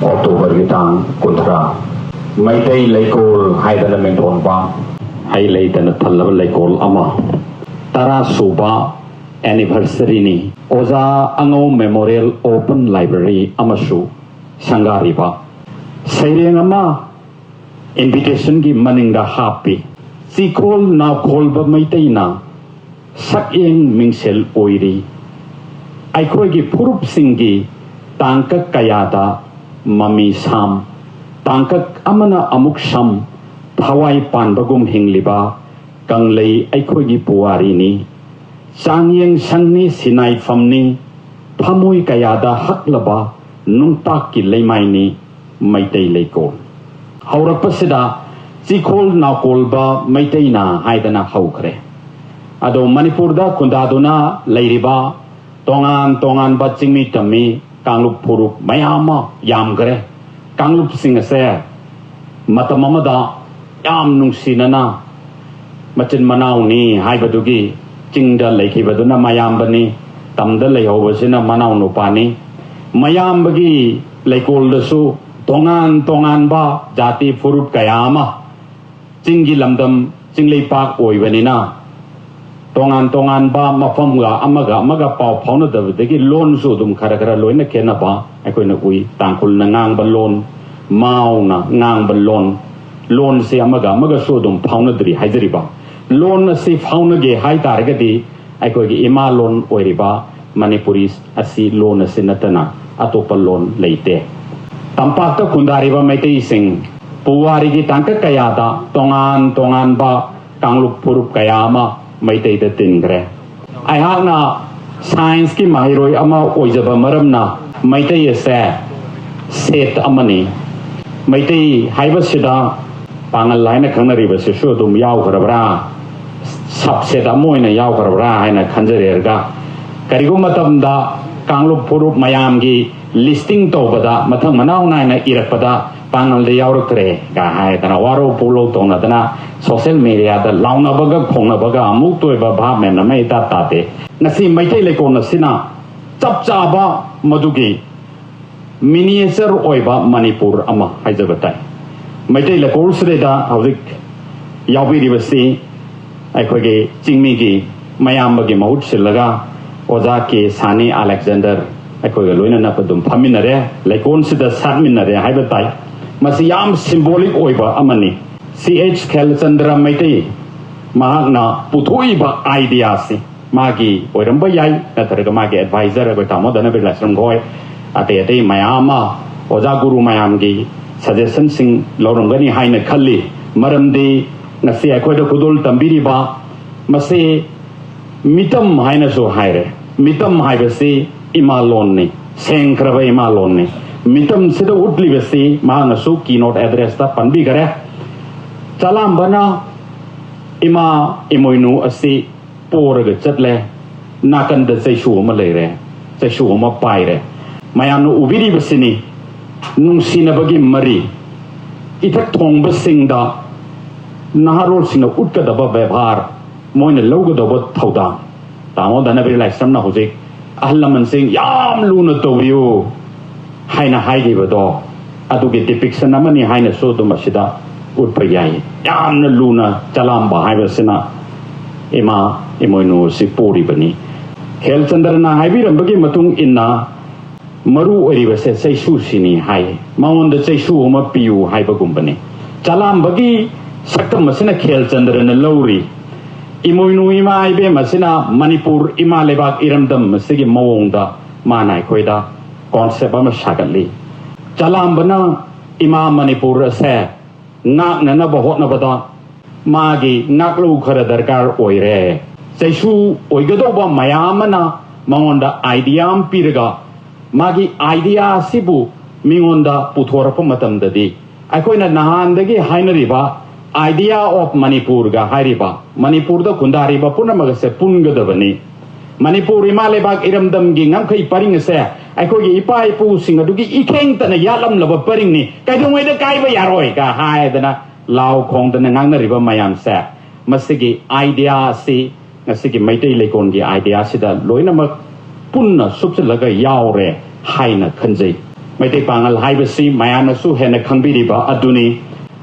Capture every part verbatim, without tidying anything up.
ꯑꯣꯛꯇꯣꯕꯔꯒꯤ ꯇꯥꯡ ꯀꯨꯟꯊ꯭ꯔꯥ, ꯃꯩꯇꯩ ꯂꯩꯀꯣꯜ ꯍꯥꯏꯗꯅ ꯃꯤꯡꯊꯣꯟꯕ, ꯍꯩ ꯂꯩꯇꯅ ꯊꯜꯂꯕ ꯂꯩꯀꯣꯜ ꯑꯃ, ꯇꯔꯥ ꯁꯨꯕ anniversary ꯅꯤ꯫ ꯑꯣꯖꯥ ꯑꯉꯧ Memorial Open Library ꯑꯃꯁꯨ ꯁꯪꯒꯥꯔꯤꯕ ꯁꯩꯔꯦꯡ ꯑꯃ invitation ꯒꯤ ꯃꯅꯤꯡꯗ ꯍꯥꯞꯄꯤ꯫ ꯆꯤꯈꯣꯜ ꯅꯥꯎꯈꯣꯜꯕ ꯃꯩꯇꯩꯅ ꯁꯛꯌꯦꯡ ꯃꯤꯡꯁꯦꯜ ꯑꯣꯏꯔꯤ꯫ ꯑꯩꯈꯣꯏꯒꯤ ꯐꯨꯔꯨꯞꯁꯤꯡꯒꯤ ꯇꯥꯡꯀꯛ ꯀꯌꯥꯗ ꯃꯃꯤ ꯁꯥꯝ, ꯇꯥꯡꯀꯛ ꯑꯃꯅ ꯑꯃꯨꯛ ꯁꯝ, ꯊꯋꯥꯏ ꯄꯥꯟꯕꯒꯨꯝ ꯍꯤꯡꯂꯤꯕ ꯀꯪꯂꯩ ꯑꯩꯈꯣꯏꯒꯤ ꯄꯨꯋꯥꯔꯤꯅꯤ꯫ ꯆꯥꯡꯌꯦꯡ ꯁꯪꯅꯤ, ꯁꯤꯅꯥꯏꯐꯝꯅꯤ, ꯊꯃꯣꯏ ꯀꯌꯥꯗ ꯍꯛꯂꯕ ꯅꯨꯡꯇꯥꯛꯀꯤ ꯂꯩꯃꯥꯏꯅꯤ ꯃꯩꯇꯩ ꯂꯩꯀꯣꯜ꯫ ꯍꯧꯔꯛꯄꯁꯤꯗ ꯆꯤꯈꯣꯜ ꯅꯥꯎꯀꯣꯜꯕ ꯃꯩꯇꯩꯅ ꯍꯥꯏꯗꯅ ꯍꯧꯈ꯭ꯔꯦ꯫ ꯑꯗꯣ ꯃꯅꯤꯄꯨꯔꯗ ꯈꯨꯟꯗꯥꯗꯨꯅ ꯂꯩꯔꯤꯕ ꯇꯣꯉꯥꯟ ꯇꯣꯉꯥꯟꯕ ꯆꯤꯡꯃꯤ ꯇꯝꯃꯤ ꯀꯥꯡꯂꯨꯞ ꯐꯨꯔꯨꯞ ꯃꯌꯥꯝ ꯑꯃ ꯌꯥꯝꯈ꯭ꯔꯦ꯫ ꯀꯥꯡꯂꯨꯞꯁꯤꯡ ꯑꯁꯦ ꯃꯇꯝ ꯑꯃꯗ ꯌꯥꯝ ꯅꯨꯡꯁꯤꯅꯅ ꯃꯆꯤꯟ ꯃꯅꯥꯎꯅꯤ ꯍꯥꯏꯕꯗꯨꯒꯤ ꯆꯤꯡꯗ ꯂꯩꯈꯤꯕꯗꯨꯅ ꯃꯌꯥꯝꯕꯅꯤ, ꯇꯝꯗ ꯂꯩꯍꯧꯕꯁꯤꯅ ꯃꯅꯥꯎ ꯅꯨꯄꯥꯅꯤ꯫ ꯃꯌꯥꯝꯕꯒꯤ ꯂꯩꯀꯣꯜꯗꯁꯨ ꯇꯣꯉꯥꯟ ꯇꯣꯉꯥꯟꯕ ꯖꯥꯇꯤ ꯐꯨꯔꯨꯞ ꯀꯌꯥ ꯑꯃ ꯆꯤꯡꯒꯤ ꯂꯝꯗꯝ ꯆꯤꯡꯂꯩꯄꯥꯛ ꯑꯣꯏꯕꯅꯤꯅ ꯇꯣꯉꯥꯟ ꯇꯣꯉꯥꯟꯕ ꯃꯐꯝꯒ ꯑꯃꯒ ꯑꯃꯒ ꯄꯥꯎ ꯐꯥꯎꯅꯗꯕꯗꯒꯤ ꯂꯣꯟꯁꯨ ꯑꯗꯨꯝ ꯈꯔ ꯈꯔ ꯂꯣꯏꯅ ꯈꯦꯠꯅꯕ ꯑꯩꯈꯣꯏꯅ ꯎꯏ꯫ ꯇꯥꯡꯈꯨꯜꯅ ꯉꯥꯡꯕ ꯂꯣꯟ, ꯃꯥꯎꯅ ꯉꯥꯡꯕ ꯂꯣꯟ, ꯂꯣꯟꯁꯦ ꯑꯃꯒ ꯑꯃꯒꯁꯨ ꯑꯗꯨꯝ ꯐꯥꯎꯅꯗ꯭ꯔꯤ ꯍꯥꯏꯖꯔꯤꯕ꯫ ꯂꯣꯟ ꯑꯁꯤ ꯐꯥꯎꯅꯒꯦ ꯍꯥꯏ ꯇꯥꯔꯒꯗꯤ ꯑꯩꯈꯣꯏꯒꯤ ꯏꯃꯥ ꯂꯣꯟ ꯑꯣꯏꯔꯤꯕ ꯃꯅꯤꯄꯨꯔꯤ ꯑꯁꯤ, ꯂꯣꯟ ꯑꯁꯤ ꯅꯠꯇꯅ ꯑꯇꯣꯞꯄ ꯂꯣꯟ ꯂꯩꯇꯦ꯫ ꯇꯝꯄꯥꯛꯇ ꯈꯨꯟꯗꯥꯔꯤꯕ ꯃꯩꯇꯩꯁꯤꯡ ꯄꯨꯋꯥꯔꯤꯒꯤ ꯇꯥꯡꯀꯛ ꯀꯌꯥꯗ ꯇꯣꯉꯥꯟ ꯇꯣꯉꯥꯟꯕ ꯀꯥꯡꯂꯨꯞ ꯐꯨꯔꯨꯞ ꯀꯌꯥ ꯑꯃ ꯃꯩꯇꯩꯗ ꯇꯤꯟꯈ꯭ꯔꯦ꯫ ꯑꯩꯍꯥꯛꯅ science ꯀꯤ ꯃꯍꯩꯔꯣꯏ ꯑꯃ ꯑꯣꯏꯖꯕ ꯃꯔꯝꯅ ꯃꯩꯇꯩ ꯑꯁꯦ set ꯑꯃꯅꯤ꯫ ꯃꯩꯇꯩ ꯍꯥꯏꯕꯁꯤꯗ ꯄꯥꯉꯜ ꯍꯥꯏꯅ ꯈꯪꯅꯔꯤꯕꯁꯤꯁꯨ ꯑꯗꯨꯝ ꯌꯥꯎꯈ꯭ꯔꯕ꯭ꯔꯥ, subset ꯑꯃ ꯑꯣꯏꯅ ꯌꯥꯎꯈ꯭ꯔꯕ꯭ꯔꯥ ꯍꯥꯏꯅ ꯈꯟꯖꯔꯦꯔꯒ, ꯀꯔꯤꯒꯨꯝꯕ ꯃꯇꯝꯗ ꯀꯥꯡꯂꯨꯞ ꯐꯨꯔꯨꯞ ꯃꯌꯥꯝꯒꯤ listing ꯇꯧꯕꯗ ꯃꯊꯪ ꯃꯅꯥꯎ ꯅꯥꯏꯅ ꯏꯔꯛꯄꯗ ꯄꯥꯉꯜꯗ ꯌꯥꯎꯔꯛꯇ꯭ꯔꯦꯒ ꯍꯥꯏꯗꯅ ꯋꯥꯔꯧ ꯄꯨꯛꯂꯧ ꯇꯧꯅꯗꯅ social media ꯗ ꯂꯥꯎꯅꯕꯒ ꯈꯣꯡꯅꯕꯒ ꯑꯃꯨꯛꯇ ꯑꯣꯏꯕ ꯚꯥꯕ ꯃꯦꯟ ꯑꯃ ꯏꯇꯥ ꯇꯥꯗꯦ꯫ ꯉꯁꯤ ꯃꯩꯇꯩ ꯂꯩꯀꯣꯜ ꯑꯁꯤꯅ ꯆꯞ ꯆꯥꯕ ꯃꯗꯨꯒꯤ ꯃꯤꯅꯤꯌꯦꯆꯔ ꯑꯣꯏꯕ ꯃꯅꯤꯄꯨꯔ ꯑꯃ ꯍꯥꯏꯖꯕ ꯇꯥꯏ꯫ ꯃꯩꯇꯩ ꯂꯩꯀꯣꯜꯁꯤꯗꯩꯗ ꯍꯧꯖꯤꯛ ꯌꯥꯎꯕꯤꯔꯤꯕꯁꯤ ꯑꯩꯈꯣꯏꯒꯤ ꯆꯤꯡꯃꯤꯒꯤ ꯃꯌꯥꯝꯕꯒꯤ ꯃꯍꯨꯠ ꯁꯤꯜꯂꯒ ꯑꯣꯖꯥ ꯀꯦ ꯁꯥꯅꯤ ꯑꯂꯦꯛꯖꯦꯟꯗꯔ ꯑꯩꯈꯣꯏꯒ ꯂꯣꯏꯅꯅ ꯑꯗꯨꯝ ꯐꯝꯃꯤꯟꯅꯔꯦ, ꯂꯩꯀꯣꯜꯁꯤꯗ ꯁꯥꯠꯃꯤꯟꯅꯔꯦ ꯍꯥꯏꯕ ꯇꯥꯏ꯫ ꯃꯁꯤ ꯌꯥꯝ ꯁꯤꯝꯕꯣꯂꯤꯛ ꯑꯣꯏꯕ ꯑꯃꯅꯤ꯫ ꯁꯤ ꯑꯩꯆ ꯈꯦꯜꯆꯟꯗ꯭ꯔ ꯃꯩꯇꯩ ꯃꯍꯥꯛꯅ ꯄꯨꯊꯣꯛꯏꯕ ꯑꯥꯏꯗꯤꯌꯥꯁꯤ ꯃꯥꯒꯤ ꯑꯣꯏꯔꯝꯕ ꯌꯥꯏ, ꯅꯠꯇ꯭ꯔꯒ ꯃꯥꯒꯤ ꯑꯦꯗꯚꯥꯏꯖꯔ ꯑꯩꯈꯣꯏ ꯇꯥꯃꯣ ꯙꯅꯕꯤꯔ ꯂꯥꯏꯁ꯭ꯔꯝ ꯈꯣꯏ, ꯑꯇꯩ ꯑꯇꯩ ꯃꯌꯥꯝ ꯑꯃ ꯑꯣꯖꯥ ꯒꯨꯔꯨ ꯃꯌꯥꯝꯒꯤ ꯁꯖꯦꯁꯟꯁꯤꯡ ꯂꯧꯔꯝꯒꯅꯤ ꯍꯥꯏꯅ ꯈꯜꯂꯤ꯫ ꯃꯔꯝꯗꯤ ꯉꯁꯤ ꯑꯩꯈꯣꯏꯗ ꯈꯨꯗꯣꯜ ꯇꯝꯕꯤꯔꯤꯕ ꯃꯁꯤ ꯃꯤꯇꯝ ꯍꯥꯏꯅꯁꯨ ꯍꯥꯏꯔꯦ꯫ ꯃꯤꯇꯝ ꯍꯥꯏꯕꯁꯤ ꯏꯃꯥ ꯂꯣꯟꯅꯤ, ꯁꯦꯡꯈ꯭ꯔꯕ ꯏꯃꯥ ꯂꯣꯟꯅꯤ꯫ ꯃꯤꯇꯝꯁꯤꯗ ꯎꯠꯂꯤꯕꯁꯤ ꯃꯍꯥꯛꯅꯁꯨ ꯀꯤꯅꯣꯠ ꯑꯦꯗ꯭ꯔꯦꯁꯇ ꯄꯟꯕꯤꯈꯔꯦ꯫ ꯆꯂꯥꯝꯕꯅ ꯏꯃꯥ ꯏꯃꯣꯏꯅꯨ ꯑꯁꯤ ꯄꯣꯔꯒ ꯆꯠꯂꯦ꯫ ꯅꯥꯀꯟꯗ ꯆꯩꯁꯨ ꯑꯃ ꯂꯩꯔꯦ, ꯆꯩꯁꯨ ꯑꯃ ꯄꯥꯏꯔꯦ꯫ ꯃꯌꯥꯝꯅ ꯎꯕꯤꯔꯤꯕꯁꯤꯅꯤ ꯅꯨꯡꯁꯤꯅꯕꯒꯤ ꯃꯔꯤ꯫ ꯏꯊꯛ ꯊꯣꯡꯕꯁꯤꯡꯗ ꯅꯍꯥꯔꯣꯜꯁꯤꯡꯅ ꯎꯠꯀꯗꯕ ꯕꯦꯕꯥꯔ, ꯃꯣꯏꯅ ꯂꯧꯒꯗꯧꯕ ꯊꯧꯗꯥꯡ꯫ ꯇꯥꯃꯣ ꯙꯅꯕꯤꯔ ꯂꯥꯏꯁ꯭ꯔꯝꯅ ꯍꯧꯖꯤꯛ ꯑꯍꯜ ꯂꯃꯟꯁꯤꯡ ꯌꯥꯝ ꯂꯨꯅ ꯇꯧꯕꯤꯌꯨ ꯍꯥꯏꯅ ꯍꯥꯏꯈꯤꯕꯗꯣ, ꯑꯗꯨꯒꯤ ꯗꯤꯄꯤꯛꯁꯟ ꯑꯃꯅꯤ ꯍꯥꯏꯅꯁꯨ ꯑꯗꯨꯝ ꯑꯁꯤꯗ ꯎꯠꯄ ꯌꯥꯏ꯫ ꯌꯥꯝꯅ ꯂꯨꯅ ꯆꯂꯥꯝꯕ ꯍꯥꯏꯕꯁꯤꯅ ꯏꯃꯥ ꯏꯃꯣꯏꯅꯨ ꯑꯁꯤ ꯄꯣꯔꯤꯕꯅꯤ꯫ ꯈꯦꯜꯆꯟꯗ꯭ꯔꯅ ꯍꯥꯏꯕꯤꯔꯝꯕꯒꯤ ꯃꯇꯨꯡ ꯏꯟꯅ, ꯃꯔꯨ ꯑꯣꯏꯔꯤꯕꯁꯦ ꯆꯩꯁꯨꯁꯤꯅꯤ ꯍꯥꯏ꯫ ꯃꯉꯣꯟꯗ ꯆꯩꯁꯨ ꯑꯃ ꯄꯤꯌꯨ ꯍꯥꯏꯕꯒꯨꯝꯕꯅꯤ꯫ ꯆꯂꯥꯝꯕꯒꯤ ꯁꯛꯇꯝ ꯑꯁꯤꯅ ꯈꯦꯜꯆꯟꯗ꯭ꯔꯅ ꯂꯧꯔꯤ꯫ ꯏꯃꯣꯏꯅꯨ ꯏꯃꯥ ꯏꯕꯦꯝ ꯑꯁꯤꯅ ꯃꯅꯤꯄꯨꯔ ꯏꯃꯥ ꯂꯩꯕꯥꯛ ꯏꯔꯝꯗꯝ ꯑꯁꯤꯒꯤ ꯃꯑꯣꯡꯗ ꯃꯥꯅ ꯑꯩꯈꯣꯏꯗ ꯀꯣꯟꯁꯦꯞ ꯑꯃ ꯁꯥꯒꯠꯂꯤ꯫ ꯆꯂꯥꯝꯕꯅ ꯏꯃꯥ ꯃꯅꯤꯄꯨꯔ ꯑꯁꯦ ꯉꯥꯛꯅꯅꯕ ꯍꯣꯠꯅꯕꯗ ꯃꯥꯒꯤ ꯉꯥꯛꯂꯧ ꯈꯔ ꯗꯔꯀꯥꯔ ꯑꯣꯏꯔꯦ꯫ ꯆꯩꯁꯨ ꯑꯣꯏꯒꯗꯧꯕ ꯃꯌꯥꯝ ꯑꯃꯅ ꯃꯉꯣꯟꯗ ꯑꯥꯏꯗꯤꯌꯥ ꯑꯃ ꯄꯤꯔꯒ, ꯃꯥꯒꯤ ꯑꯥꯏꯗꯤꯌꯥ ꯑꯁꯤꯕꯨ ꯃꯤꯉꯣꯟꯗ ꯄꯨꯊꯣꯔꯛꯄ ꯃꯇꯝꯗꯗꯤ, ꯑꯩꯈꯣꯏꯅ ꯅꯍꯥꯟꯗꯒꯤ ꯍꯥꯏꯅꯔꯤꯕ Idea of ꯃꯅꯤꯄꯨꯔꯒ ꯍꯥꯏꯔꯤꯕ, ꯃꯅꯤꯄꯨꯔꯗ ꯈꯨꯟꯗꯥꯔꯤꯕ ꯄꯨꯝꯅꯃꯛ ꯑꯁꯦ ꯄꯨꯟꯒꯗꯕꯅꯤ꯫ ꯃꯅꯤꯄꯨꯔ ꯏꯃꯥ ꯂꯩꯕꯥꯛ ꯏꯔꯝꯗꯝꯒꯤ ꯉꯝꯈꯩ ꯄꯔꯤꯡ ꯑꯁꯦ ꯑꯩꯈꯣꯏꯒꯤ ꯏꯄꯥ ꯏꯄꯨꯁꯤꯡ ꯑꯗꯨꯒꯤ ꯏꯈꯦꯡꯇꯅ ꯌꯥꯠꯂꯝꯂꯕ ꯄꯔꯤꯡꯅꯤ, ꯀꯩꯗꯧꯉꯩꯗ ꯀꯥꯏꯕ ꯌꯥꯔꯣꯏꯒ ꯍꯥꯏꯗꯅ ꯂꯥꯎ ꯈꯣꯡꯗꯅ ꯉꯥꯡꯅꯔꯤꯕ ꯃꯌꯥꯝꯁꯦ, ꯃꯁꯤꯒꯤ ꯑꯥꯏꯗꯤꯌꯥ ꯑꯁꯤ, ꯉꯁꯤꯒꯤ ꯃꯩꯇꯩ ꯂꯩꯀꯣꯜꯒꯤ ꯑꯥꯏꯗꯤꯌꯥꯁꯤꯗ ꯂꯣꯏꯅꯃꯛ ꯄꯨꯟꯅ ꯁꯨꯞꯆꯤꯜꯂꯒ ꯌꯥꯎꯔꯦ ꯍꯥꯏꯅ ꯈꯟꯖꯩ꯫ ꯃꯩꯇꯩ ꯄꯥꯉꯜ ꯍꯥꯏꯕꯁꯤ ꯃꯌꯥꯝꯅꯁꯨ ꯍꯦꯟꯅ ꯈꯪꯕꯤꯔꯤꯕ ꯑꯗꯨꯅꯤ꯫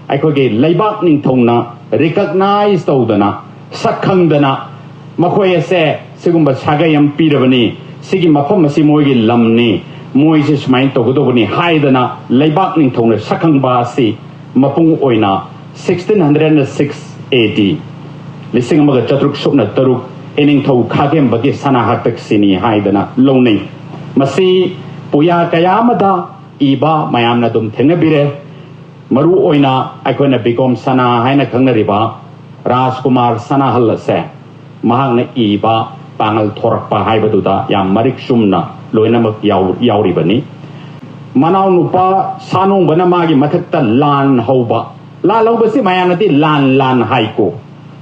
ꯑꯩꯈꯣꯏꯒꯤ ꯂꯩꯕꯥꯛ ꯅꯤꯡꯊꯧꯅ recognize ꯇꯧꯗꯅ, ꯁꯛ ꯈꯪꯗꯅ, ꯃꯈꯣꯏ ꯑꯁꯦ ꯁꯤꯒꯨꯝꯕ ꯁꯥꯒꯩ ꯑꯃ ꯄꯤꯔꯕꯅꯤ, ꯁꯤꯒꯤ ꯃꯐꯝ ꯑꯁꯤ ꯃꯣꯏꯒꯤ ꯂꯝꯅꯤ, ꯃꯣꯏꯁꯦ ꯁꯨꯃꯥꯏꯅ ꯇꯧꯒꯗꯧꯕꯅꯤ ꯍꯥꯏꯗꯅ ꯂꯩꯕꯥꯛ ꯅꯤꯡꯊꯧꯅ ꯁꯛ ꯈꯪꯕ ꯑꯁꯤ ꯃꯄꯨꯡ ꯑꯣꯏꯅ sixteen hundred six A D, ꯂꯤꯁꯤꯡ ꯑꯃꯒ ꯆꯥꯇ꯭ꯔꯨꯛ ꯁꯨꯞꯅ ꯇꯔꯨꯛ, ꯏꯅꯤꯡꯊꯧ ꯈꯥꯒꯦꯝꯕꯒꯤ ꯁꯅꯥ ꯍꯥꯛꯇꯛꯁꯤꯅꯤ ꯍꯥꯏꯗꯅ ꯂꯧꯅꯩ꯫ ꯃꯁꯤ ꯄꯨꯌꯥ ꯀꯌꯥ ꯑꯃꯗ ꯏꯕ ꯃꯌꯥꯝꯅ ꯑꯗꯨꯝ ꯊꯦꯡꯅꯕꯤꯔꯦ꯫ ꯃꯔꯨ ꯑꯣꯏꯅ ꯑꯩꯈꯣꯏꯅ ꯕꯤꯀꯣꯝ ꯁꯅꯥ ꯍꯥꯏꯅ ꯈꯪꯅꯔꯤꯕ ꯔꯥꯖꯀꯨꯃꯥꯔ ꯁꯅꯥꯍꯜ ꯑꯁꯦ ꯃꯍꯥꯛꯅ ꯏꯕ ꯄꯥꯉꯜ ꯊꯣꯔꯛꯄ ꯍꯥꯏꯕꯗꯨꯗ ꯌꯥꯝ ꯃꯔꯤꯛ ꯆꯨꯝꯅ ꯂꯣꯏꯅꯃꯛ ꯌꯥꯎ-, ꯌꯥꯎꯔꯤꯕꯅꯤ꯫ ꯃꯅꯥꯎꯅꯨꯄꯥ ꯁꯥꯅꯣꯡꯕꯅ ꯃꯥꯒꯤ ꯃꯊꯛꯇ ꯂꯥꯟ ꯍꯧꯕ, ꯂꯥꯟ ꯍꯧꯕꯁꯤ ꯃꯌꯥꯝꯅꯗꯤ ꯂꯥꯟ ꯂꯥꯟ ꯍꯥꯏꯀꯣ,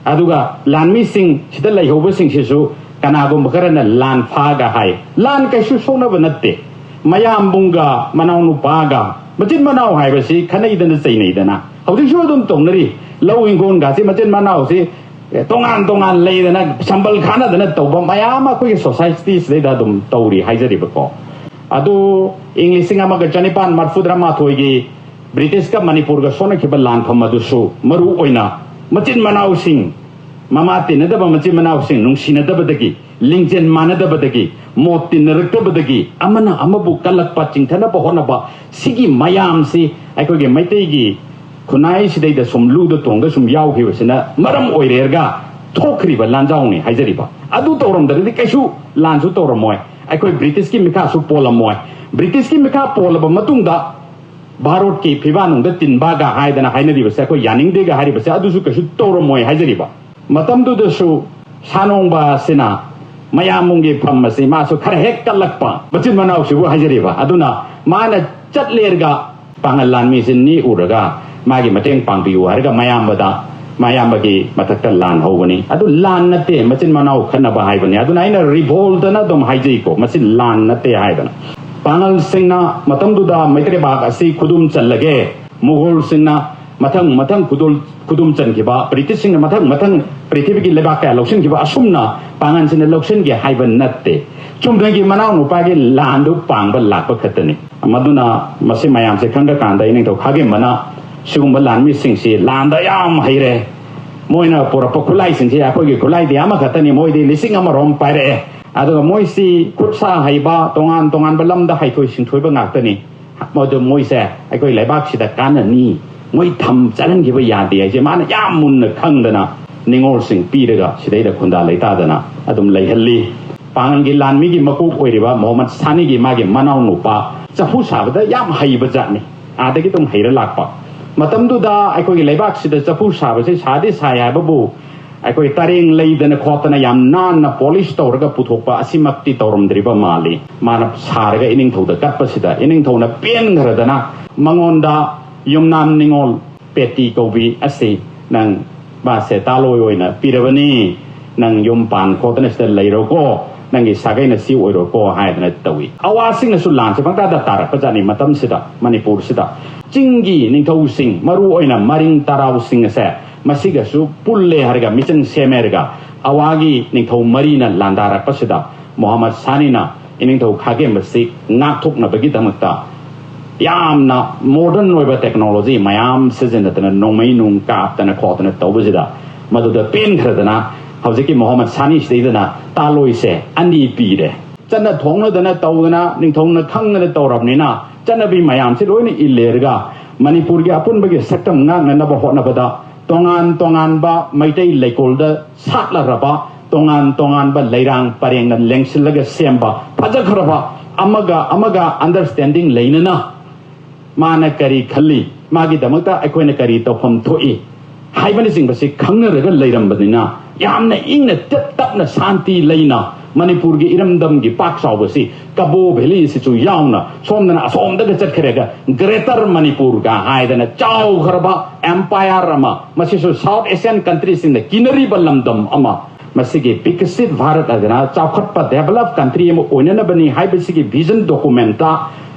ꯑꯗꯨꯒ ꯂꯥꯟꯃꯤꯁꯤꯡ ꯁꯤꯗ ꯂꯩꯍꯧꯕꯁꯤꯡꯁꯤꯁꯨ ꯀꯅꯥꯒꯨꯝꯕ ꯈꯔꯅ ꯂꯥꯟ ꯐꯥꯒ ꯍꯥꯏ꯫ ꯂꯥꯟ ꯀꯩꯁꯨ ꯁꯣꯛꯅꯕ ꯅꯠꯇꯦ꯫ ꯃꯌꯥꯝꯕꯨꯡꯒ ꯃꯅꯥꯎꯅꯨꯄꯥꯒ, ꯃꯆꯤꯟ ꯃꯅꯥꯎ ꯍꯥꯏꯕꯁꯤ ꯈꯠꯅꯩꯗꯅ ꯆꯩꯅꯩꯗꯅ ꯍꯧꯖꯤꯛꯁꯨ ꯑꯗꯨꯝ ꯇꯧꯅꯔꯤ꯫ ꯂꯧ ꯍꯤꯡꯒꯣꯜꯒꯁꯤ ꯃꯆꯤꯟ ꯃꯅꯥꯎꯁꯤ ꯇꯣꯉꯥꯟ ꯇꯣꯉꯥꯟ ꯂꯩꯗꯅ ꯁꯝꯕꯜ ꯈꯥꯅꯗꯅ ꯇꯧꯕ ꯃꯌꯥꯝ ꯑꯃ ꯑꯩꯈꯣꯏꯒꯤ ꯁꯣꯁꯥꯏꯇꯤꯁꯤꯗꯩꯗ ꯑꯗꯨꯝ ꯇꯧꯔꯤ ꯍꯥꯏꯖꯔꯤꯕꯀꯣ꯫ ꯑꯗꯨ ꯏꯪ ꯂꯤꯁꯤꯡ ꯑꯃꯒ ꯆꯅꯤꯄꯥꯟ ꯃꯔꯤꯐꯨꯇꯔꯥ ꯃꯥꯊꯣꯏꯒꯤ ꯕ꯭ꯔꯤꯇꯤꯁꯀ ꯃꯅꯤꯄꯨꯔꯒ ꯁꯣꯛꯅꯈꯤꯕ ꯂꯥꯟꯐꯝ ꯑꯗꯨꯁꯨ ꯃꯔꯨ ꯑꯣꯏꯅ ꯃꯆꯤꯟ ꯃꯅꯥꯎꯁꯤꯡ, ꯃꯃꯥ ꯇꯤꯟꯅꯗꯕ ꯃꯆꯤꯟ ꯃꯅꯥꯎꯁꯤꯡ ꯅꯨꯡꯁꯤꯅꯗꯕꯗꯒꯤ, ꯂꯤꯡꯖꯦꯜ ꯃꯥꯟꯅꯗꯕꯗꯒꯤ, ꯃꯣꯠ ꯇꯤꯟꯅꯔꯛꯇꯕꯗꯒꯤ, ꯑꯃꯅ ꯑꯃꯕꯨ ꯀꯜꯂꯛꯄ, ꯆꯤꯡꯊꯅꯕ ꯍꯣꯠꯅꯕ, ꯁꯤꯒꯤ ꯃꯌꯥꯝꯁꯤ ꯑꯩꯈꯣꯏꯒꯤ ꯃꯩꯇꯩꯒꯤ ꯈꯨꯟꯅꯥꯏꯁꯤꯗꯩꯗ ꯁꯨꯝ ꯂꯨꯗ ꯇꯣꯡꯗ ꯁꯨꯝ ꯌꯥꯎꯈꯤꯕꯁꯤꯅ ꯃꯔꯝ ꯑꯣꯏꯔꯦꯔꯒ ꯊꯣꯛꯈ꯭ꯔꯤꯕ ꯂꯥꯟꯖꯥꯎꯅꯤ ꯍꯥꯏꯖꯔꯤꯕ꯫ ꯑꯗꯨ ꯇꯧꯔꯝꯗ꯭ꯔꯗꯤ ꯀꯩꯁꯨ ꯂꯥꯟꯁꯨ ꯇꯧꯔꯝꯃꯣꯏ, ꯑꯩꯈꯣꯏ ꯕ꯭ꯔꯤꯇꯤꯁꯀꯤ ꯃꯤꯈꯥꯁꯨ ꯄꯣꯜꯂꯝꯃꯣꯏ꯫ ꯕ꯭ꯔꯤꯇꯤꯁꯀꯤ ꯃꯤꯈꯥ ꯄꯣꯜꯂꯕ ꯃꯇꯨꯡꯗ ꯚꯥꯔꯣꯠꯀꯤ ꯐꯤꯕꯥꯅꯨꯡꯗ ꯇꯤꯟꯕꯒ ꯍꯥꯏꯗꯅ ꯍꯥꯏꯅꯔꯤꯕꯁꯦ, ꯑꯩꯈꯣꯏ ꯌꯥꯅꯤꯡꯗꯦꯒ ꯍꯥꯏꯔꯤꯕꯁꯦ, ꯑꯗꯨꯁꯨ ꯀꯩꯁꯨ ꯇꯧꯔꯝꯃꯣꯏ ꯍꯥꯏꯖꯔꯤꯕ꯫ ꯃꯇꯝꯗꯨꯗꯁꯨ ꯁꯥꯅꯣꯡꯕ ꯑꯁꯤꯅ ꯃꯌꯥꯝꯕꯨꯡꯒꯤ ꯐꯝ ꯑꯁꯤ ꯃꯥꯁꯨ ꯈꯔ ꯍꯦꯛ ꯀꯜꯂꯛꯄ ꯃꯆꯤꯟ ꯃꯅꯥꯎꯁꯤꯕꯨ ꯍꯥꯏꯖꯔꯤꯕ꯫ ꯑꯗꯨꯅ ꯃꯥꯅ ꯆꯠꯂꯦꯔꯒ ꯄꯥꯡꯒꯜ ꯂꯥꯟꯃꯤꯁꯤ ꯅꯤ ꯎꯔꯒ ꯃꯥꯒꯤ ꯃꯇꯦꯡ ꯄꯥꯡꯕꯤꯌꯨ ꯍꯥꯏꯔꯒ ꯃꯌꯥꯝꯕꯗ, ꯃꯌꯥꯝꯕꯒꯤ ꯃꯊꯛꯇ ꯂꯥꯟ ꯍꯧꯕꯅꯤ꯫ ꯑꯗꯨ ꯂꯥꯟ ꯅꯠꯇꯦ, ꯃꯆꯤꯟ ꯃꯅꯥꯎ ꯈꯠꯅꯕ ꯍꯥꯏꯕꯅꯤ꯫ ꯑꯗꯨꯅ ꯑꯩꯅ ꯔꯤꯚꯣꯜꯇꯅ ꯑꯗꯨꯝ ꯍꯥꯏꯖꯩꯀꯣ, ꯃꯁꯤ ꯂꯥꯟ ꯅꯠꯇꯦ ꯍꯥꯏꯗꯅ꯫ ꯄꯥꯡꯒꯜꯁꯤꯡꯅ ꯃꯇꯝꯗꯨꯗ ꯃꯩꯇꯩ ꯂꯩꯕꯥꯛ ꯑꯁꯤ ꯈꯨꯗꯨꯝ ꯆꯜꯂꯒꯦ, ꯃꯨꯒꯜꯁꯤꯡꯅ ꯃꯊꯪ ꯃꯊꯪ ꯈꯨꯗꯣꯜ-, ꯈꯨꯗꯨꯝ ꯆꯟꯈꯤꯕ, ꯕ꯭ꯔꯤꯇꯤꯁꯁꯤꯡꯅ ꯃꯊꯪ ꯃꯊꯪ ꯄ꯭ꯔꯤꯊꯤꯕꯤꯒꯤ ꯂꯩꯕꯥꯛ ꯀꯌꯥ ꯂꯧꯁꯤꯟꯈꯤꯕ, ꯑꯁꯨꯝꯅ ꯄꯥꯡꯒꯜꯁꯤꯅ ꯂꯧꯁꯤꯟꯒꯦ ꯍꯥꯏꯕ ꯅꯠꯇꯦ꯫ ꯆꯨꯝꯅꯒꯤ ꯃꯅꯥꯎ ꯅꯨꯄꯥꯒꯤ ꯂꯥꯟꯗꯨ ꯄꯥꯡꯕ ꯂꯥꯛꯄ ꯈꯛꯇꯅꯤ꯫ ꯃꯗꯨꯅ ꯃꯁꯤ ꯃꯌꯥꯝꯁꯦ ꯈꯪꯗ꯭ꯔꯀꯥꯟꯗ ꯏꯅꯤꯡꯊꯧ ꯈꯥꯒꯦꯝꯕꯅ ꯁꯤꯒꯨꯝꯕ ꯂꯥꯟꯃꯤꯁꯤꯡꯁꯤ ꯂꯥꯟꯗ ꯌꯥꯝ ꯍꯩꯔꯦ, ꯃꯣꯏꯅ ꯄꯨꯔꯛꯄ ꯈꯨꯠꯂꯥꯏꯁꯤꯡꯁꯦ ꯑꯩꯈꯣꯏꯒꯤ ꯈꯨꯠꯂꯥꯏꯗꯤ ꯑꯃꯈꯛꯇꯅꯤ, ꯃꯣꯏꯗꯤ ꯂꯤꯁꯤꯡ ꯑꯃꯔꯣꯝ ꯄꯥꯏꯔꯛꯑꯦ, ꯑꯗꯨꯒ ꯃꯣꯏꯁꯤ ꯈꯨꯠ ꯁꯥ ꯍꯩꯕ, ꯇꯣꯉꯥꯟ ꯇꯣꯉꯥꯟꯕ ꯂꯝꯗ ꯍꯩꯊꯣꯏ ꯁꯤꯡꯊꯣꯏꯕ ꯉꯥꯛꯇꯅꯤ, ꯃꯗꯨ ꯃꯣꯏꯁꯦ ꯑꯩꯈꯣꯏ ꯂꯩꯕꯥꯛꯁꯤꯗ ꯀꯥꯟꯅꯅꯤ, ꯃꯣꯏ ꯊꯝ ꯆꯠꯍꯟꯈꯤꯕ ꯌꯥꯗꯦ ꯍꯥꯏꯁꯦ ꯃꯥꯅ ꯌꯥꯝ ꯃꯨꯟꯅ ꯈꯪꯗꯅ ꯅꯤꯉꯣꯜꯁꯤꯡ ꯄꯤꯔꯒ ꯁꯤꯗꯩꯗ ꯈꯨꯟꯗꯥ ꯂꯩꯇꯥꯗꯅ ꯑꯗꯨꯝ ꯂꯩꯍꯜꯂꯤ꯫ ꯄꯥꯡꯒꯜꯒꯤ ꯂꯥꯟꯃꯤꯒꯤ ꯃꯀꯣꯛ ꯑꯣꯏꯔꯤꯕ ꯃꯣꯍꯝꯃꯗ ꯁꯥꯅꯤꯒꯤ ꯃꯥꯒꯤ ꯃꯅꯥꯎ ꯅꯨꯄꯥ ꯆꯐꯨ ꯁꯥꯕꯗ ꯌꯥꯝ ꯍꯩꯕ ꯖꯥꯠꯅꯤ, ꯑꯥꯗꯒꯤ ꯑꯗꯨꯝ ꯍꯩꯔ ꯂꯥꯛꯄ꯫ ꯃꯇꯝꯗꯨꯗ ꯑꯩꯈꯣꯏꯒꯤ ꯂꯩꯕꯥꯛꯁꯤꯗ ꯆꯐꯨ ꯁꯥꯕꯁꯤ ꯁꯥꯗꯤ ꯁꯥꯏ ꯍꯥꯏꯕꯕꯨ ꯑꯩꯈꯣꯏ ꯇꯔꯦꯡ ꯂꯩꯗꯅ ꯈꯣꯠꯇꯅ ꯌꯥꯝ ꯅꯥꯟꯅ ꯄꯣꯂꯤꯁ ꯇꯧꯔꯒ ꯄꯨꯊꯣꯛꯄ ꯑꯁꯤꯃꯛꯇꯤ ꯇꯧꯔꯝꯗ꯭ꯔꯤꯕ ꯃꯥꯜꯂꯤ꯫ ꯃꯥꯅ ꯁꯥꯔꯒ ꯏꯅꯤꯡꯊꯧꯗ ꯀꯠꯄꯁꯤꯗ ꯏꯅꯤꯡꯊꯧꯅ ꯄꯦꯟꯈ꯭ꯔꯗꯅ ꯃꯉꯣꯟꯗ ꯌꯨꯝꯅꯥꯝ ꯅꯤꯉꯣꯜ ꯄꯦꯇꯤ ꯀꯧꯕꯤ ꯑꯁꯤ ꯅꯪ ꯃꯥꯁꯦ ꯇꯥꯂꯣꯏ ꯑꯣꯏꯅ ꯄꯤꯔꯕꯅꯤ, ꯅꯪ ꯌꯨꯝ ꯄꯥꯟ ꯈꯣꯠꯇꯅ ꯁꯤꯗ ꯂꯩꯔꯣꯀꯣ, ꯅꯪꯒꯤ ꯁꯥꯒꯩꯅ ꯁꯤ ꯑꯣꯏꯔꯣꯀꯣ ꯍꯥꯏꯗꯅ ꯇꯧꯏ꯫ ꯑꯋꯥꯁꯤꯡꯅꯁꯨ ꯂꯥꯟꯁꯦ ꯄꯪꯇꯥꯗ ꯇꯥꯔꯛꯄ ꯖꯥꯠꯅꯤ ꯃꯇꯝꯁꯤꯗ ꯃꯅꯤꯄꯨꯔꯁꯤꯗ꯫ ꯆꯤꯡꯒꯤ ꯅꯤꯡꯊꯧꯁꯤꯡ, ꯃꯔꯨ ꯑꯣꯏꯅ ꯃꯔꯤꯡ ꯇꯔꯥꯎꯁꯤꯡ ꯑꯁꯦ ꯃꯁꯤꯒꯁꯨ ꯄꯨꯜꯂꯦ ꯍꯥꯏꯔꯒ ꯃꯤꯆꯪ ꯁꯦꯝꯃꯦ ꯍꯥꯏꯔꯒ ꯑꯋꯥꯒꯤ ꯅꯤꯡꯊꯧ ꯃꯔꯤꯅ ꯂꯥꯟꯗꯥꯔꯛꯄꯁꯤꯗ ꯃꯣꯍꯝꯃꯗ ꯁꯥꯅꯤꯅ ꯏꯅꯤꯡꯊꯧ ꯈꯥꯒꯦꯝꯕꯁꯤ ꯉꯥꯛꯊꯣꯛꯅꯕꯒꯤꯗꯃꯛꯇ ꯌꯥꯝꯅ ꯃꯣꯗꯔꯟ ꯑꯣꯏꯕ ꯇꯦꯛꯅꯣꯂꯣꯖꯤ ꯃꯌꯥꯝ ꯁꯤꯖꯤꯟꯅꯗꯅ ꯅꯣꯡꯃꯩ ꯅꯨꯡ ꯀꯥꯞꯇꯅ ꯈꯣꯠꯇꯅ ꯇꯧꯕꯁꯤꯗ ꯃꯗꯨꯗ ꯄꯦꯟꯈ꯭ꯔꯗꯅ ꯍꯧꯖꯤꯛꯀꯤ ꯃꯣꯍꯝꯃꯗ ꯁꯥꯅꯤꯁꯤꯗꯩꯗꯅ ꯇꯥꯂꯣꯏꯁꯦ ꯑꯅꯤ ꯄꯤꯔꯦ꯫ ꯆꯠꯅ ꯊꯣꯡꯅꯗꯅ ꯇꯧꯗꯅ ꯅꯤꯡꯊꯧꯅ ꯈꯪꯗꯅ ꯇꯧꯔꯕꯅꯤꯅ ꯆꯠꯅꯕꯤ ꯃꯌꯥꯝꯁꯤ ꯂꯣꯏꯅ ꯏꯜꯂꯦꯔꯒ ꯃꯅꯤꯄꯨꯔꯒꯤ ꯑꯄꯨꯟꯕꯒꯤ ꯁꯛꯇꯝ ꯉꯥꯛꯅꯅꯕ ꯍꯣꯠꯅꯕꯗ ꯇꯣꯉꯥꯟ ꯇꯣꯉꯥꯟꯕ ꯃꯩꯇꯩ ꯂꯩꯀꯣꯜꯗ ꯁꯥꯠꯂꯔꯕ ꯇꯣꯉꯥꯟ ꯇꯣꯉꯥꯟꯕ ꯂꯩꯔꯥꯡ ꯄꯔꯦꯡꯅ ꯂꯦꯡꯁꯤꯜꯂꯒ ꯁꯦꯝꯕ ꯐꯖꯈ꯭ꯔꯕ ꯑꯃꯒ ꯑꯃꯒ ꯑꯟꯗꯔꯁꯇꯦꯟꯗꯤꯡ ꯂꯩꯅꯅ ꯃꯥꯅ ꯀꯔꯤ ꯈꯜꯂꯤ, ꯃꯥꯒꯤꯗꯃꯛꯇ ꯑꯩꯈꯣꯏꯅ ꯀꯔꯤ ꯇꯧꯐꯝ ꯊꯣꯛꯏ ꯍꯥꯏꯕꯅꯆꯤꯡꯕꯁꯤ ꯈꯪꯅꯔꯒ ꯂꯩꯔꯝꯕꯅꯤꯅ ꯌꯥꯝꯅ ꯏꯪꯅ ꯇꯞ ꯇꯞꯅ ꯁꯥꯟꯇꯤ ꯂꯩꯅ ꯃꯅꯤꯄꯨꯔꯒꯤ ꯏꯔꯝꯗꯝꯒꯤ ꯄꯥꯛ ꯆꯥꯎꯕꯁꯤ ꯀꯕꯣ ꯚꯦꯂꯤꯁꯤꯁꯨ ꯌꯥꯎꯅ ꯁꯣꯝꯗꯅ ꯑꯁꯣꯝꯗꯒ ꯆꯠꯈ꯭ꯔꯒ ꯒ꯭ꯔꯦꯇꯔ ꯃꯅꯤꯄꯨꯔꯒ ꯍꯥꯏꯗꯅ ꯆꯥꯎꯈ꯭ꯔꯕ ꯑꯦꯝꯄꯥꯌꯔ ꯑꯃ, ꯃꯁꯤꯁꯨ ꯁꯥꯎꯠ ꯑꯦꯁꯤꯌꯥꯟ ꯀꯟꯇ꯭ꯔꯤꯁꯤꯡꯅ ꯀꯤꯅꯔꯤꯕ ꯂꯝꯗꯝ ꯑꯃ, ꯃꯁꯤꯒꯤ ꯕꯤꯀꯁꯤꯠ ꯚꯥꯔꯠ ꯍꯥꯏꯗꯅ ꯆꯥꯎꯈꯠꯄ ꯗꯦꯚꯂꯞ ꯀꯟꯇ꯭ꯔꯤ ꯑꯃ ꯑꯣꯏꯅꯅꯕꯅꯤ ꯍꯥꯏꯕꯁꯤꯒꯤ vision document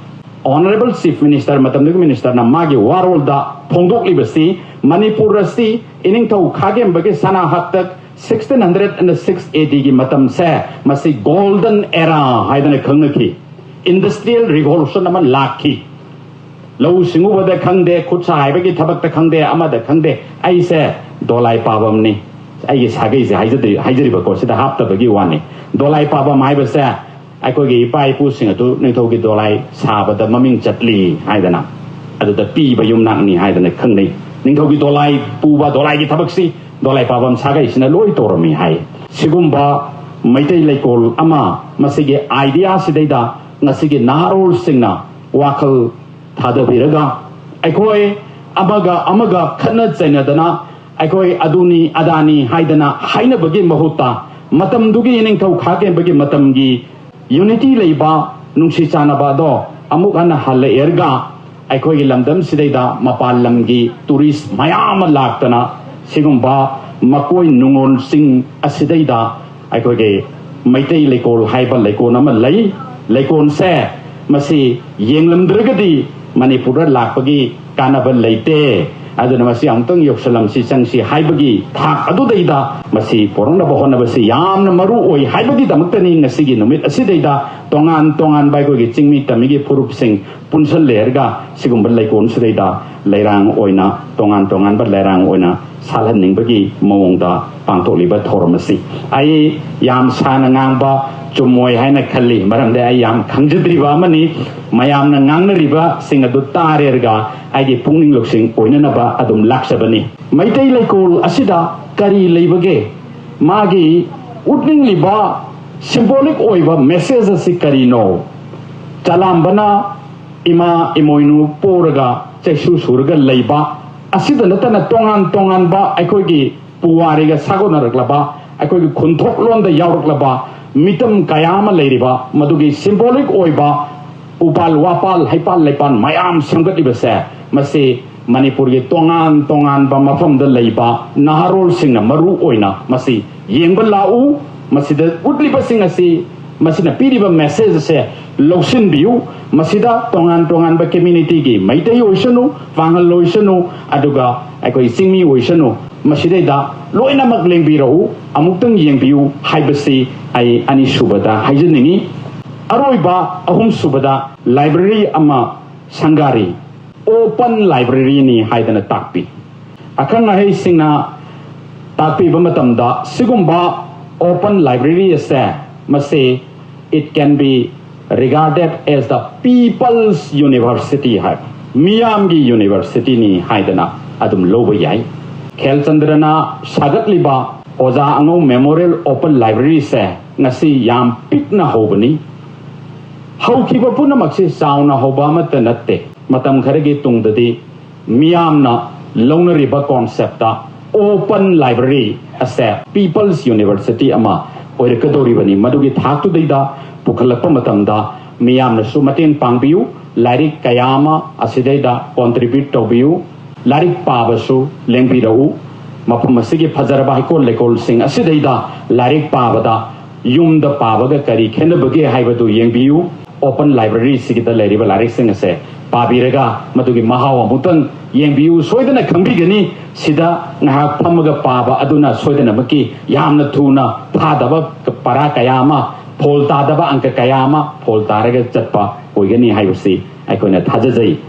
honourable chief minister ꯃꯇꯝꯗꯨꯒꯤ ꯃꯤꯅꯤꯁꯇꯔꯅ ꯃꯥꯒꯤ ꯋꯥꯔꯣꯜꯗ ꯐꯣꯡꯗꯣꯛꯂꯤꯕꯁꯤ ꯃꯅꯤꯄꯨꯔ ꯑꯁꯤ ꯏꯅꯤꯡꯊꯧ ꯈꯥꯒꯦꯝꯕꯒꯤ ꯁꯅꯥ ꯍꯥꯛꯇꯛ ꯁꯤꯛꯁꯇꯤꯟ ꯍꯟꯗ꯭ꯔꯦꯠ ꯑꯦꯟ ꯁꯤꯛꯁ ꯑꯦ ꯗꯤꯒꯤ ꯃꯇꯝꯁꯦ ꯃꯁꯤ ꯒꯣꯜꯗꯟ ꯑꯦꯔꯥ ꯍꯥꯏꯗꯅ ꯈꯪꯅꯈꯤ꯫ ꯏꯟꯗꯁꯇ꯭ꯔꯤꯌꯦꯜ ꯔꯤꯚꯣꯂꯨꯁꯟ ꯑꯃ ꯂꯥꯛꯈꯤ꯫ ꯂꯧꯎ ꯁꯤꯡꯎꯕꯗ ꯈꯪꯗꯦ, ꯈꯨꯠ ꯁꯥ ꯍꯩꯕꯒꯤ ꯊꯕꯛꯇ ꯈꯪꯗꯦ, ꯑꯃꯗ ꯈꯪꯗꯦ, ꯑꯩꯁꯦ ꯗꯣꯂꯥꯏ ꯄꯥꯕꯝꯅꯤ꯫ ꯑꯩꯒꯤ ꯁꯥꯒꯩꯁꯦ ꯍꯥꯏꯖꯗ꯭ꯔꯤ-, ꯍꯥꯏꯖꯔꯤꯕꯀꯣ, ꯁꯤꯗ ꯍꯥꯞꯇꯕꯒꯤ ꯋꯥꯅꯤ꯫ ꯗꯣꯂꯥꯏ ꯄꯥꯕꯝ ꯍꯥꯏꯕꯁꯦ ꯑꯩꯈꯣꯏꯒꯤ ꯏꯄꯥ ꯏꯄꯨꯁꯤꯡ ꯑꯗꯨ ꯅꯤꯡꯊꯧꯒꯤ ꯗꯣꯂꯥꯏ ꯁꯥꯕꯗ ꯃꯃꯤꯡ ꯆꯠꯂꯤ ꯍꯥꯏꯗꯅ, ꯑꯗꯨꯗ ꯄꯤꯕ ꯌꯨꯝꯅꯥꯛꯅꯤ ꯍꯥꯏꯗꯅ ꯈꯪꯅꯩ꯫ ꯅꯤꯡꯊꯧꯒꯤ ꯗꯣꯂꯥꯏ ꯄꯨꯕ, ꯗꯣꯂꯥꯏꯒꯤ ꯊꯕꯛꯁꯤ ꯗꯣꯂꯥꯏ ꯄꯥꯕꯝ ꯁꯥꯒꯩꯁꯤꯅ ꯂꯣꯏ ꯇꯧꯔꯝꯃꯤ ꯍꯥꯏ꯫ ꯁꯤꯒꯨꯝꯕ ꯃꯩꯇꯩ ꯂꯩꯀꯣꯜ ꯑꯃ, ꯃꯁꯤꯒꯤ ꯑꯥꯏꯗꯤꯌꯥꯁꯤꯗꯩꯗ ꯉꯁꯤꯒꯤ ꯅꯍꯥꯔꯣꯜꯁꯤꯡꯅ ꯋꯥꯈꯜ ꯊꯥꯗꯕꯤꯔꯒ, ꯑꯩꯈꯣꯏ ꯑꯃꯒ ꯑꯃꯒ ꯈꯠꯅ ꯆꯩꯅꯗꯅ, ꯑꯩꯈꯣꯏ ꯑꯗꯨꯅꯤ ꯑꯗꯥꯅꯤ ꯍꯥꯏꯗꯅ ꯍꯥꯏꯅꯕꯒꯤ ꯃꯍꯨꯠꯇ, ꯃꯇꯝꯗꯨꯒꯤ ꯅꯤꯡꯊꯧ ꯈꯥꯀꯦꯝꯕꯒꯤ ꯃꯇꯝꯒꯤ ꯌꯨꯅꯤꯇꯤ ꯂꯩꯕ, ꯅꯨꯡꯁꯤ ꯆꯥꯟꯅꯕ ꯑꯗꯣ ꯑꯃꯨꯛ ꯍꯟꯅ ꯍꯜꯂꯛꯑꯦꯔꯒ, ꯑꯩꯈꯣꯏꯒꯤ ꯂꯝꯗꯝꯁꯤꯗꯩꯗ ꯃꯄꯥꯟ ꯂꯝꯒꯤ ꯇꯨꯔꯤꯁ ꯃꯌꯥꯝ ꯑꯃ ꯂꯥꯛꯇꯅ, ꯁꯤꯒꯨꯝꯕ ꯃꯀꯣꯏ ꯅꯨꯡꯉꯣꯜꯁꯤꯡ ꯑꯁꯤꯗꯩꯗ ꯑꯩꯈꯣꯏꯒꯤ ꯃꯩꯇꯩ ꯂꯩꯀꯣꯜ ꯍꯥꯏꯕ ꯂꯩꯀꯣꯜ ꯑꯃ ꯂꯩ꯫ ꯂꯩꯀꯣꯜꯁꯦ ꯃꯁꯤ ꯌꯦꯡꯂꯝꯗ꯭ꯔꯒꯗꯤ ꯃꯅꯤꯄꯨꯔꯗ ꯂꯥꯛꯄꯒꯤ ꯀꯥꯟꯅꯕ ꯂꯩꯇꯦ꯫ ꯑꯗꯨꯅ ꯃꯁꯤ ꯑꯃꯨꯛꯇꯪ ꯌꯧꯁꯜꯂꯝꯁꯤ, ꯆꯪꯁꯤ ꯍꯥꯏꯕꯒꯤ ꯊꯥꯛ ꯑꯗꯨꯗꯩꯗ ꯃꯁꯤ ꯄꯣꯔꯛꯅꯕ ꯍꯣꯠꯅꯕꯁꯤ ꯌꯥꯝꯅ ꯃꯔꯨ ꯑꯣꯏ ꯍꯥꯏꯕꯒꯤꯗꯃꯛꯇꯅꯤ ꯉꯁꯤꯒꯤ ꯅꯨꯃꯤꯠ ꯑꯁꯤꯗꯩꯗ ꯇꯣꯉꯥꯟ ꯇꯣꯉꯥꯟꯕ ꯑꯩꯈꯣꯏꯒꯤ ꯆꯤꯡꯃꯤ ꯇꯝꯃꯤꯒꯤ ꯐꯨꯔꯨꯞꯁꯤꯡ ꯄꯨꯟꯁꯜꯂꯦꯔꯒ ꯁꯤꯒꯨꯝꯕ ꯂꯩꯀꯣꯜꯁꯤꯗꯩꯗ ꯂꯩꯔꯥꯡ ꯑꯣꯏꯅ, ꯇꯣꯉꯥꯟ ꯇꯣꯉꯥꯟꯕ ꯂꯩꯔꯥꯡ ꯑꯣꯏꯅ ꯁꯥꯠꯍꯟꯅꯤꯡꯕꯒꯤ ꯃꯑꯣꯡꯗ ꯄꯥꯡꯊꯣꯛꯂꯤꯕ ꯊꯧꯔꯝ ꯑꯁꯤ꯫ ꯑꯩ ꯌꯥꯝ ꯁꯥꯡꯅ ꯉꯥꯡꯕ ꯆꯨꯝꯃꯣꯏ ꯍꯥꯏꯅ ꯈꯜꯂꯤ, ꯃꯔꯝꯗꯤ ꯑꯩ ꯌꯥꯝ ꯈꯪꯖꯗ꯭ꯔꯤꯕ ꯑꯃꯅꯤ꯫ ꯃꯌꯥꯝꯅ ꯉꯥꯡꯅꯔꯤꯕꯁꯤꯡ ꯑꯗꯨ ꯇꯥꯔꯦꯔꯒ ꯑꯩꯒꯤ ꯄꯨꯛꯅꯤꯡ ꯂꯧꯁꯤꯡ ꯑꯣꯏꯅꯅꯕ ꯑꯗꯨꯝ ꯂꯥꯛꯆꯕꯅꯤ꯫ ꯃꯩꯇꯩ ꯂꯩꯀꯣꯜ ꯑꯁꯤꯗ ꯀꯔꯤ ꯂꯩꯕꯒꯦ? ꯃꯥꯒꯤ ꯎꯠꯅꯤꯡꯂꯤꯕ ꯁꯤꯝꯕꯣꯂꯤꯛ ꯑꯣꯏꯕ ꯃꯦꯁꯦꯖ ꯑꯁꯤ ꯀꯔꯤꯅꯣ? ꯆꯂꯥꯝꯕꯅ ꯏꯃꯥ ꯏꯃꯣꯏꯅꯨ ꯄꯣꯔꯒ ꯆꯩꯁꯨ ꯁꯨꯔꯒ ꯂꯩꯕ ꯑꯁꯤꯗ ꯅꯠꯇꯅ ꯇꯣꯉꯥꯟ ꯇꯣꯉꯥꯟꯕ ꯑꯩꯈꯣꯏꯒꯤ ꯄꯨꯋꯥꯔꯤꯒ ꯁꯥꯒꯣꯟꯅꯔꯛꯂꯕ, ꯑꯩꯈꯣꯏꯒꯤ ꯈꯨꯟꯊꯣꯛꯂꯣꯟꯗ ꯌꯥꯎꯔꯛꯂꯕ ꯃꯤꯇꯝ ꯀꯌꯥ ꯑꯃ ꯂꯩꯔꯤꯕ, ꯃꯗꯨꯒꯤ ꯁꯤꯝꯕꯣꯂꯤꯛ ꯑꯣꯏꯕ ꯎꯄꯥꯜ ꯋꯥꯄꯥꯜ, ꯍꯩꯄꯥꯜ ꯂꯩꯄꯥꯜ ꯃꯌꯥꯝ ꯁꯦꯝꯒꯠꯂꯤꯕꯁꯦ, ꯃꯁꯤ ꯃꯅꯤꯄꯨꯔꯒꯤ ꯇꯣꯉꯥꯟ ꯇꯣꯉꯥꯟꯕ ꯃꯐꯝꯗ ꯂꯩꯕ ꯅꯍꯥꯔꯣꯜꯁꯤꯡꯅ ꯃꯔꯨ ꯑꯣꯏꯅ ꯃꯁꯤ ꯌꯦꯡꯕ ꯂꯥꯛꯎ꯫ ꯃꯁꯤꯗ ꯎꯠꯂꯤꯕꯁꯤꯡ ꯑꯁꯤ, ꯃꯁꯤꯅ ꯄꯤꯔꯤꯕ ꯃꯦꯁꯦꯖ ꯑꯁꯦ ꯂꯧꯁꯤꯟꯕꯤꯌꯨ꯫ ꯃꯁꯤꯗ ꯇꯣꯉꯥꯟ ꯇꯣꯉꯥꯟꯕ ꯀꯝꯃ꯭ꯌꯨꯅꯤꯇꯤꯒꯤ ꯃꯩꯇꯩ ꯑꯣꯏꯁꯅꯨ, ꯄꯥꯉꯜ ꯑꯣꯏꯁꯅꯨ, ꯑꯗꯨꯒ ꯑꯩꯈꯣꯏ ꯆꯤꯡꯃꯤ ꯑꯣꯏꯁꯅꯨ, ꯃꯁꯤꯗꯩꯗ ꯂꯣꯏꯅꯃꯛ ꯂꯦꯡꯕꯤꯔꯛꯎ, ꯑꯃꯨꯛꯇꯪ ꯌꯦꯡꯕꯤꯌꯨ ꯍꯥꯏꯕꯁꯤ ꯑꯩ ꯑꯅꯤꯁꯨꯕꯗ ꯍꯥꯏꯖꯅꯤꯡꯏ꯫ ꯑꯔꯣꯏꯕ ꯑꯍꯨꯝꯁꯨꯕꯗ library ꯑꯃ ꯁꯪꯒꯥꯔꯤ, open libraryꯅꯤ ꯍꯥꯏꯗꯅ ꯇꯥꯛꯄꯤ꯫ ꯑꯈꯪ ꯑꯍꯩꯁꯤꯡꯅ ꯇꯥꯛꯄꯤꯕ ꯃꯇꯝꯗ ꯁꯤꯒꯨꯝꯕ open library ꯑꯁꯦ ꯃꯁꯤ it can be regarded as the people's university ꯍꯥꯏ, ꯃꯤꯌꯥꯝꯒꯤ universityꯅꯤ ꯍꯥꯏꯗꯅ ꯑꯗꯨꯝ ꯂꯧꯕ ꯌꯥꯏ꯫ ꯈꯦꯜꯆꯟꯗ꯭ꯔꯅ ꯁꯥꯒꯠꯂꯤꯕ ꯑꯣꯖꯥ ꯑꯉꯧ Memorial Open Libraryꯁꯦ ꯉꯁꯤ ꯌꯥꯝ ꯄꯤꯛꯅ ꯍꯧꯕꯅꯤ꯫ ꯍꯧꯈꯤꯕ ꯄꯨꯝꯅꯃꯛꯁꯤ ꯆꯥꯎꯅ ꯍꯧꯕ ꯑꯃꯠꯇ ꯅꯠꯇꯦ꯫ ꯃꯇꯝ ꯈꯔꯒꯤ ꯇꯨꯡꯗꯗꯤ ꯃꯤꯌꯥꯝꯅ ꯂꯧꯅꯔꯤꯕ conceptꯇ open library ꯑꯁꯦ people's university ꯑꯃ ꯑꯣꯏꯔꯛꯀꯗꯧꯔꯤꯕꯅꯤ꯫ ꯃꯗꯨꯒꯤ ꯊꯥꯛꯇꯨꯗꯩꯗ ꯄꯨꯈꯠꯂꯛꯄ ꯃꯇꯝꯗ ꯃꯤꯌꯥꯝꯅꯁꯨ ꯃꯇꯦꯡ ꯄꯥꯡꯕꯤꯌꯨ꯫ ꯂꯥꯏꯔꯤꯛ ꯀꯌꯥ ꯑꯃ ꯑꯁꯤꯗꯩꯗ contribute ꯇꯧꯕꯤꯌꯨ꯫ ꯂꯥꯏꯔꯤꯛ ꯄꯥꯕꯁꯨ ꯂꯦꯡꯕꯤꯔꯛꯎ꯫ ꯃꯐꯝ ꯑꯁꯤꯒꯤ ꯐꯖꯔꯕ ꯍꯩꯀꯣꯜ ꯂꯩꯀꯣꯜꯁꯤꯡ ꯑꯁꯤꯗꯩꯗ ꯂꯥꯏꯔꯤꯛ ꯄꯥꯕꯗ ꯌꯨꯝꯗ ꯄꯥꯕꯒ ꯀꯔꯤ ꯈꯦꯠꯅꯕꯒꯦ ꯍꯥꯏꯕꯗꯨ ꯌꯦꯡꯕꯤꯌꯨ꯫ Open libraryꯁꯤꯒꯤꯗ ꯂꯩꯔꯤꯕ ꯂꯥꯏꯔꯤꯛꯁꯤꯡ ꯑꯁꯦ ꯄꯥꯕꯤꯔꯒ ꯃꯗꯨꯒꯤ ꯃꯍꯥꯎ ꯑꯃꯨꯛꯇꯪ ꯌꯦꯡꯕꯤꯌꯨ꯫ ꯁꯣꯏꯗꯅ ꯈꯪꯕꯤꯒꯅꯤ꯫ ꯁꯤꯗ ꯉꯥꯏꯍꯥꯛ ꯐꯝꯃꯒ ꯄꯥꯕ ꯑꯗꯨꯅ ꯁꯣꯏꯗꯅꯃꯛꯀꯤ ꯌꯥꯝꯅ ꯊꯨꯅ ꯐꯥꯗꯕ ꯄꯔꯥ ꯀꯌꯥ ꯑꯃ, ꯐꯣꯜ ꯇꯥꯗꯕ ꯑꯪꯀ ꯀꯌꯥ ꯑꯃ ꯐꯣꯜ ꯇꯥꯔꯒ ꯆꯠꯄ ꯑꯣꯏꯒꯅꯤ ꯍꯥꯏꯕꯁꯤ ꯑꯩꯈꯣꯏꯅ ꯊꯥꯖꯖꯩ꯫